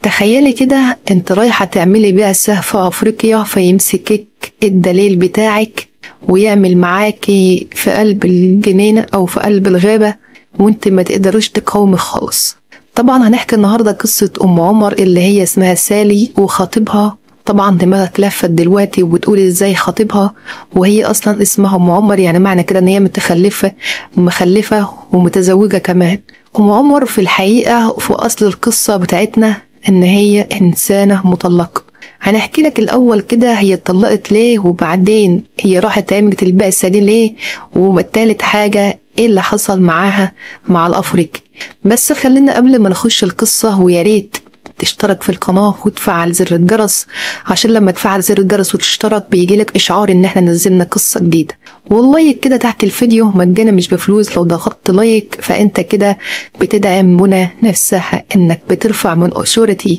تخيلي كده انت رايحة تعملي بعثة في افريقيا، فيمسكك الدليل بتاعك ويعمل معاكي في قلب الجنينة او في قلب الغابة وانت ما تقدروش تقاومي خالص. طبعا هنحكي النهاردة قصة ام عمر اللي هي اسمها سالي وخطيبها. طبعا دماغك لفت دلوقتي وبتقول ازاي خطيبها وهي اصلا اسمها ام عمر، يعني معنى كده ان هي متخلفة مخلفه ومتزوجه كمان. ام عمر في الحقيقة في اصل القصة بتاعتنا ان هي انسانه مطلقه. هنحكي لك الاول كده هي اتطلقت ليه، وبعدين هي راحت عملت البعثة دي ليه، والتالت حاجة ايه اللي حصل معاها مع الافريقي. بس خلينا قبل ما نخش القصة، ويا ريت تشترك في القناة وتفعل زر الجرس، عشان لما تفعل زر الجرس وتشترك بيجيلك اشعار ان احنا نزلنا قصة جديدة. وال like كده تحت الفيديو مجانا مش بفلوس، لو ضغطت like فانت كده بتدعم منى نفسها، انك بترفع من quality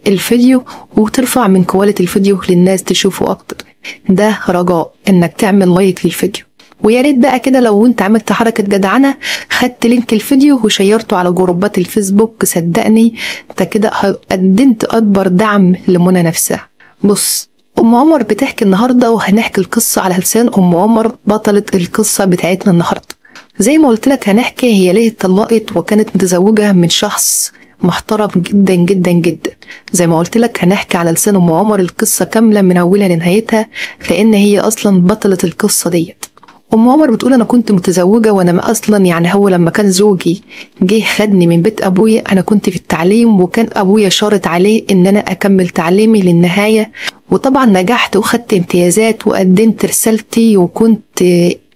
الفيديو وترفع من quality الفيديو للناس تشوفه اكتر. ده رجاء انك تعمل like للفيديو. ويا ريت بقى كده لو انت عملت حركة جدعنه خدت link الفيديو وشيرته على جروبات الفيسبوك، صدقني انت كده قدمت اكبر دعم لمنى نفسها. بص، ام عمر بتحكي النهارده وهنحكي القصة على لسان ام عمر بطلة القصة بتاعتنا النهارده. زي ما قلت لك هنحكي هي ليه اتطلقت وكانت متزوجة من شخص محترم جدا جدا جدا. زي ما قلت لك هنحكي على لسان ام عمر القصة كاملة من اولها لنهايتها، لان هي اصلا بطلة القصة ديت. ام عمر بتقول انا كنت متزوجة وانا اصلا يعني هو لما كان زوجي جه خدني من بيت ابويا انا كنت في التعليم، وكان ابويا شارط عليه ان انا اكمل تعليمي للنهاية، وطبعا نجحت وخدت امتيازات وقدمت رسالتي، وكنت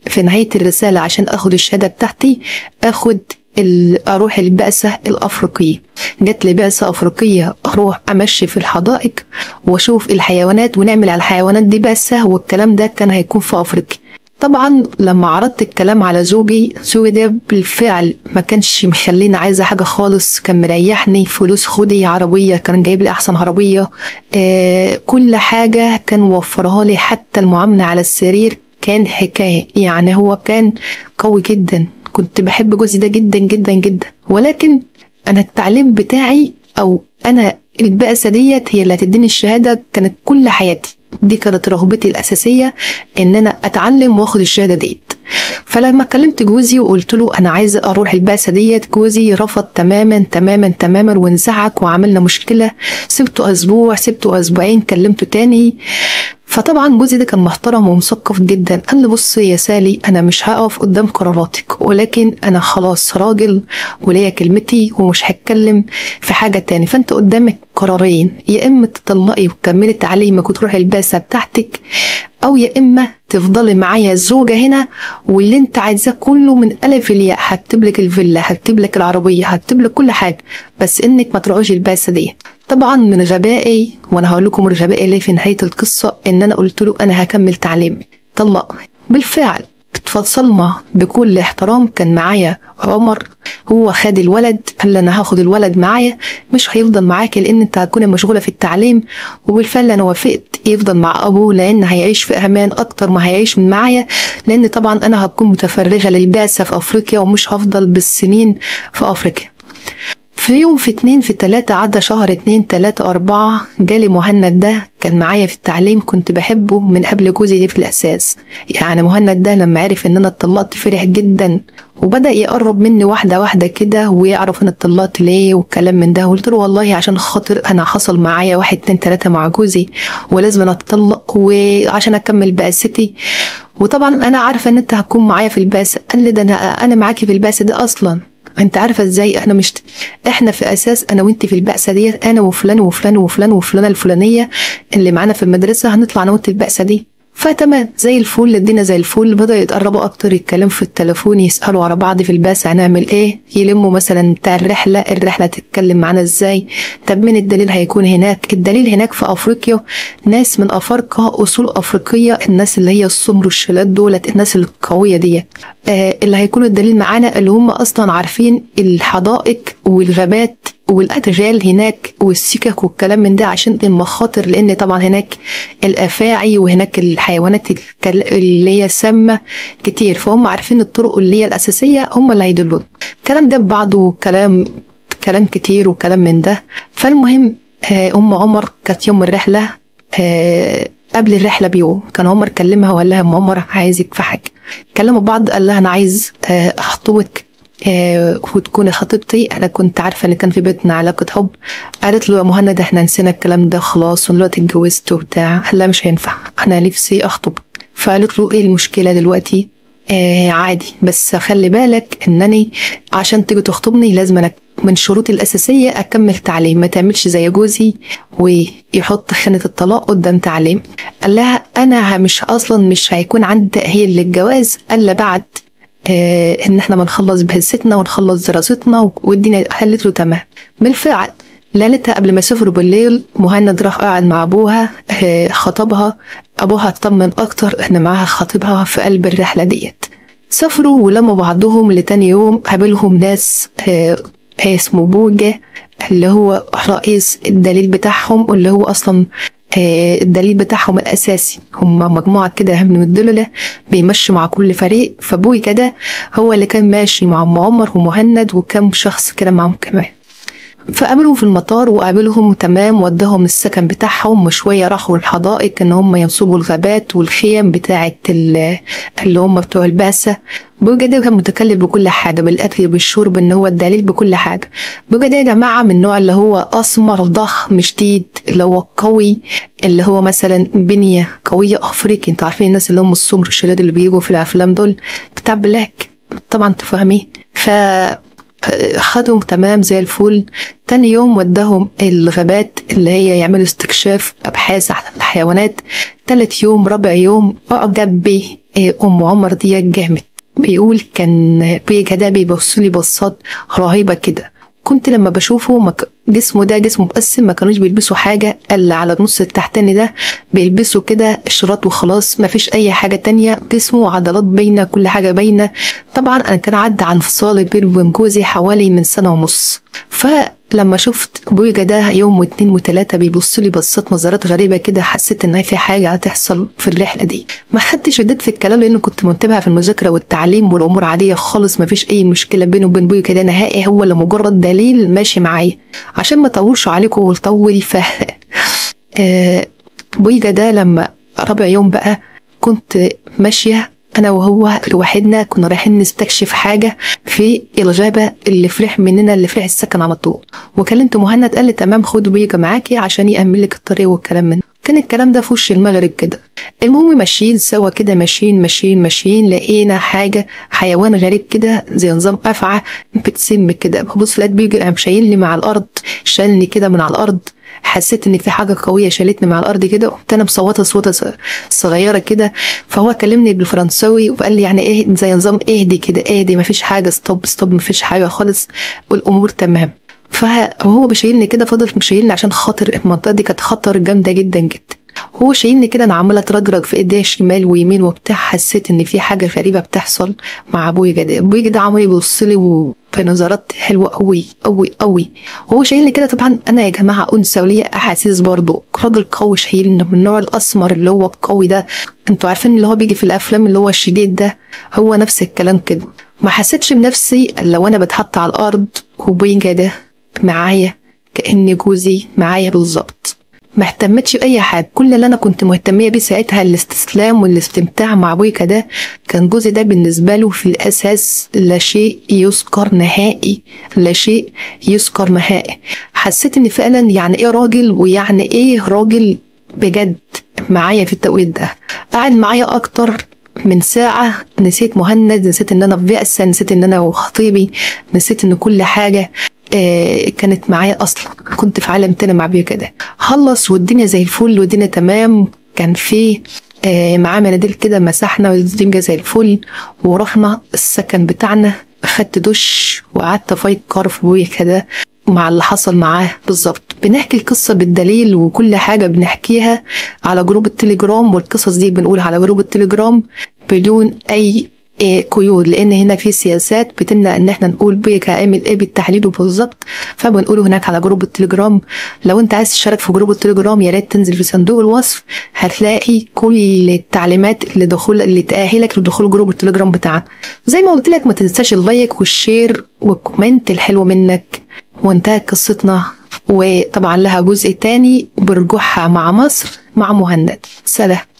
في نهاية الرسالة عشان اخد الشهادة بتاعتي اخد اروح البعثة الافريقية. جت لي بعثه افريقية اروح امشي في الحدائق واشوف الحيوانات ونعمل على الحيوانات دي بعثه، والكلام ده كان هيكون في افريقيا. طبعا لما عرضت الكلام على زوجي، زوجي ده بالفعل ما كانش مخليني عايزه حاجة خالص، كان مريحني، فلوس خدي، عربية كان جايب لي احسن عربية، كل حاجة كان وفرها لي، حتى المعاملة على السرير كان حكاية، يعني هو كان قوي جدا. كنت بحب جوزي ده جدا جدا جدا، ولكن انا التعليم بتاعي او انا البعثة ديت هي اللي هتديني الشهادة، كانت كل حياتي دي كانت رغبتي الأساسية إن أنا أتعلم وآخد الشهادة ديت. فلما كلمت جوزي وقلت له أنا عايزة أروح البعثة ديت، جوزي رفض تماما تماما تماما وانزعج وعملنا مشكلة. سبته أسبوع، سبته أسبوعين، كلمته تاني. فطبعا جوزي ده كان محترم ومثقف جدا، قال لي بصي يا سالي أنا مش هقف قدام قراراتك، ولكن أنا خلاص راجل وليا كلمتي ومش هتكلم في حاجة تاني، فأنت قدامك قرارين، يا إما تطلقي وتكملي تعليمك وتروحي البعثة بتاعتك، أو يا إما تفضلي معايا الزوجة هنا واللي أنت عايزاه كله من ألف لياء، هكتب لك الفيلا، هكتب لك العربية، هكتب لك كل حاجة، بس إنك ما تروحيش البعثة دي. طبعا من غبائي، وانا هقول لكم غبائي ليه في نهاية القصة، ان انا قلت له انا هكمل تعليمي. طلق بالفعل، اتفصلنا بكل احترام. كان معايا عمر، هو خد الولد، قال لي انا هاخد الولد معايا، مش هيفضل معاك لان انت هتكوني مشغولة في التعليم. وبالفعل انا وافقت يفضل مع ابوه، لان هيعيش في امان اكتر ما هيعيش من معايا، لان طبعا انا هكون متفرغه للبعثه في افريقيا ومش هفضل بالسنين في افريقيا. في يوم، في 2، في 3، عدى شهر 2 3 4، جالي مهند ده كان معايا في التعليم، كنت بحبه من قبل جوزي دي في الأساس. يعني مهند ده لما عرف إن أنا اتطلقت فرح جدا، وبدأ يقرب مني واحدة واحدة كده ويعرف أنا اتطلقت ليه والكلام من ده. قلت له والله عشان خاطر أنا حصل معايا 1 2 3 مع جوزي ولازم أنا أتطلق وعشان أكمل بعثتي، وطبعا أنا عارفة إن أنت هتكون معايا في البعثة. قال لي ده أنا معاكي في البعثة دي أصلا، انت عارفه ازاي احنا مش احنا في اساس انا وانت في البعثة ديت، انا وفلان وفلان وفلان وفلانه الفلانية اللي معانا في المدرسة هنطلع انا وانت البعثة دي. فتمام زي الفل، ادينا زي الفل. بدأوا يتقربوا اكتر، يتكلموا في التليفون، يسالوا على بعض في البعثة هنعمل ايه، يلموا مثلا بتاع الرحلة، الرحلة تتكلم معانا ازاي، طب مين الدليل هيكون هناك. الدليل هناك في افريقيا ناس من افارقه، اصول افريقية، الناس اللي هي السمر والشلات دولت، الناس القوية دي، اللي هيكونوا الدليل معانا، اللي هم اصلا عارفين الحدائق والغابات والأدغال هناك والسكك والكلام من ده، عشان المخاطر، لأن طبعا هناك الأفاعي وهناك الحيوانات اللي هي سامة كتير، فهم عارفين الطرق اللي هي الأساسية، هم اللي هيدلونا. الكلام ده ببعضه كلام كلام كتير وكلام من ده. فالمهم ام عمر كانت يوم الرحلة، قبل الرحلة بيوم كان عمر كلمها وقال لها ام عمر عايزك في حاجة. كلموا بعض، قال لها انا عايز اخطبك وتكوني خطيبتي، انا كنت عارفه ان كان في بيتنا علاقة حب. قالت له يا مهند احنا نسينا الكلام ده خلاص ودلوقتي اتجوزت وبتاع. قال لها مش هينفع، انا نفسي اخطب. فقالت له ايه المشكلة دلوقتي؟ عادي، بس خلي بالك انني عشان تيجي تخطبني لازم انا من شروطي الاساسية اكمل تعليم، ما تعملش زي جوزي ويحط خانه الطلاق قدام تعليم. قال لها انا مش اصلا مش هيكون عندي تاهيل للجواز الا بعد ان احنا ما نخلص بهستنا ونخلص دراستنا والدنيا. قالت له تمام. بالفعل ليلتها قبل ما يسافروا بالليل مهند راح قاعد مع ابوها، خطبها. ابوها اطمن اكتر ان معاها خطيبها في قلب الرحلة ديت. سافروا ولموا بعضهم. لتاني يوم قابلهم ناس اسمه بوجة اللي هو رئيس الدليل بتاعهم، واللي هو اصلا الدليل بتاعهم الاساسي. هم مجموعة كده من الدلله بيمشوا مع كل فريق، فبوجة ده هو اللي كان ماشي مع ام عمر ومهند وكم شخص كده معاهم كمان. فقابلهم في المطار وقابلهم تمام، وداهم السكن بتاعهم، وشوية راحوا الحدائق ان هم ينصبوا الغابات والخيم بتاعه اللي هم بتوع البعثة. بوجة ده كان متكلف بكل حاجة، بالاكل بالشرب، ان هو الدليل بكل حاجة. بوجة ده يا جماعة من النوع اللي هو اسمر ضخم شديد، اللي هو قوي، اللي هو مثلا بنيه قوية افريقي. انتوا عارفين الناس اللي هم السمر الشداد اللي بيجوا في الافلام دول بتاع بلاك طبعا تفهميه. ف خدهم تمام زي الفل. تاني يوم وداهم الغابات اللي هي يعملوا استكشاف ابحاث على الحيوانات. تالت يوم رابع يوم اعجب بيه ام عمر دي جامد. بيقول كان بيجا ده بيبص لي بصات رهيبة كده، كنت لما بشوفه جسمه ده جسمه مقسم، ما كانوش بيلبسوا حاجة الا على النص التحتاني ده بيلبسوا كده شراط وخلاص، ما فيش اي حاجة تانية. جسمه عضلات باينة، كل حاجة باينة. طبعا انا كان عدى عن انفصالي بيني وبين جوزي حوالي من 1.5 سنة، فلما شفت بوجة ده يوم واثنين وثلاثة بيبص لي بصات نظرات غريبة كده، حسيت ان في حاجة هتحصل في الرحلة دي. ما خدتش رديت في الكلام لانه كنت منتبهه في المذاكرة والتعليم والامور عادية خالص، ما فيش اي مشكلة بينه وبين بوجة ده نهائي، هو لمجرد دليل ماشي معايا. عشان ما اطولش عليكم وطولي. ف بوجة ده لما رابع يوم بقى كنت ماشية انا وهو لوحدنا، كنا رايحين نستكشف حاجة في الغابة اللي فرح مننا، اللي فرح السكن على طول. وكلمت مهند قال لي تمام خد بوجة معاكي عشان يأمن لك الطريق والكلام من كان الكلام ده في وش المغرب كده. المهم ماشيين سوا كده، ماشيين ماشيين ماشيين، لقينا حاجة حيوان غريب كده زي نظام افعى بتسم كده. ببص لقيت بيجي قام شايلني مع الارض، شالني كده من على الارض. حسيت ان في حاجة قوية شالتني مع الارض كده، قمت انا مصوته صوته صغيرة كده. فهو كلمني بالفرنساوي وقال لي يعني ايه زي نظام اهدي كده، اهدي مفيش حاجة، stop stop مفيش حاجة خالص والامور تمام. فهو بيشيلني كده، فضل مشيلني عشان خاطر المنطقة دي كانت خطر جامدة جدا جدا. هو شايلني كده، انا عماله اترجرج في ايديا شمال ويمين وبتاع. حسيت ان في حاجة غريبة بتحصل مع ابويا ده. ابويا ده عمال يبص لي وبنظرات حلوة قوي قوي قوي. وهو شايلني كده، طبعا انا يا جماعة انثى وليا احاسيس برضه، راجل قوي شايلني من النوع الاسمر اللي هو القوي ده، انتوا عارفين اللي هو بيجي في الافلام اللي هو الشديد ده، هو نفس الكلام كده. ما حسيتش بنفسي الا وانا بتحط على الارض وبويا ده معايا كأن جوزي معايا بالظبط. ما اهتمتش باي حاجة، كل اللي انا كنت مهتميه بيه ساعتها الاستسلام والاستمتاع مع بويكا ده. كان جوزي ده بالنسبة له في الاساس لا شيء يذكر نهائي، لا شيء يذكر نهائي. حسيت ان فعلا يعني ايه راجل، ويعني ايه راجل بجد معايا في التوقيت ده. قعد معايا اكتر من ساعة، نسيت مهند، نسيت ان انا في بأسة، نسيت ان انا وخطيبي، نسيت ان كل حاجة كانت معايا اصلا. كنت في عالم تاني مع بيه كده. خلص والدنيا زي الفل والدنيا تمام. كان في معاه مناديل كده، مسحنا والدنيا زي الفل، ورحنا السكن بتاعنا. خدت دش وقعدت افكر في بويا كده مع اللي حصل معاه بالظبط. بنحكي القصة بالدليل وكل حاجة بنحكيها على جروب التليجرام، والقصص دي بنقولها على جروب التليجرام بدون اي قيود، لان هنا في سياسات بتمنع ان احنا نقول بيك هيعمل ايه بالتحليل بالظبط، فبنقوله هناك على جروب التليجرام. لو انت عايز تشارك في جروب التليجرام يا ريت تنزل في صندوق الوصف، هتلاقي كل التعليمات اللي تأهلك لدخول جروب التليجرام بتاعنا. زي ما قلت لك ما تنساش ال like وال share وال comment الحلو منك. وانتهت قصتنا، وطبعا لها جزء تاني برجوعها مع مصر مع مهند. سلام.